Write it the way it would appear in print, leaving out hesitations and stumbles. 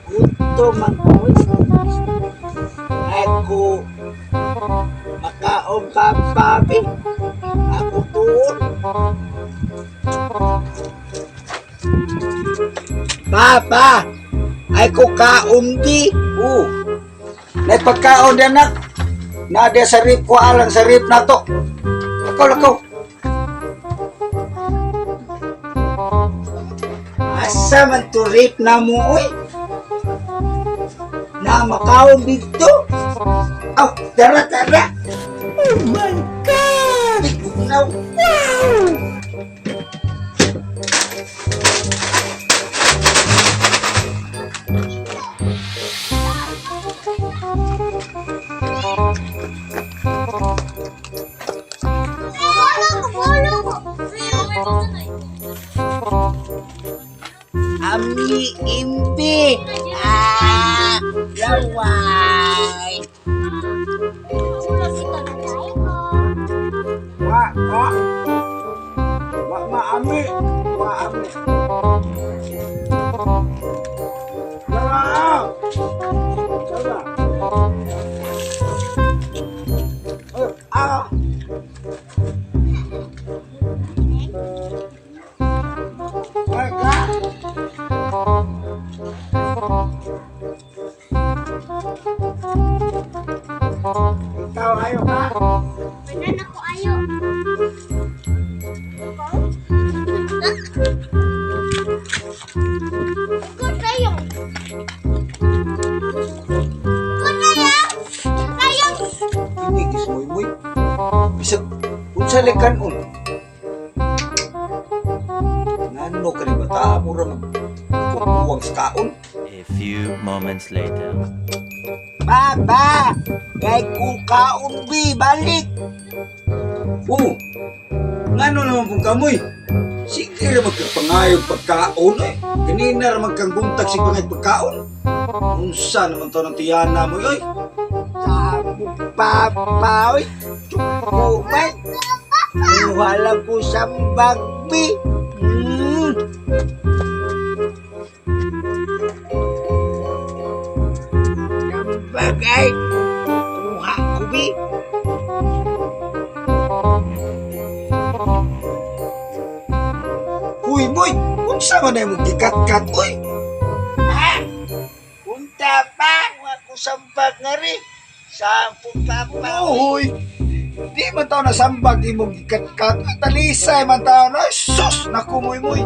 Gutom man ko. Ako makaon pa papi. Ako tuon. Papa, ay ko kaon di. Oo. Nay pagkaon di anak. Na di sa rip ko alang sa rip nato. Lakaw, lakaw. Asa man to rip na mo oy? Na makaon dito. Aw, tara tara. Oh my God! Bugnaw. Wow! Ami imbi. Ah, laway. Wa, wa. Wa maami. Wa ami. Tara. Tara. Eh, ah. Ay, ka. Ikaw ayo ka. Wala ko ayo. Ko tayo. Ko tayo. Tayo. Ini gis moy moy. Bisag unsa lay kanon? Ngano kani bata mo ra mag kukuwang sa kaon? A few moments later. Baba, kay kukaon bi balik. Oo. Ngano naman kung kamoy? Sige ra magkapangayog pagkaon eh. Kanina ra magkang buntag si pangay pagkaon. Unsa naman to ng tiyana mo oy? Sabo papa oy. Tsuko man. Kuha lang ko sa bagbi. Sambag ay. Kuha ko bi. Uy boy, unsa man ay mong gikat-kat oy? Ha? Unta pa. Kuha ko sambag nga rin. Sampo papa oy. Oy. Di man taw nasambag imong gikat-kat. Talisay man taw na. Sus, naku moy moy.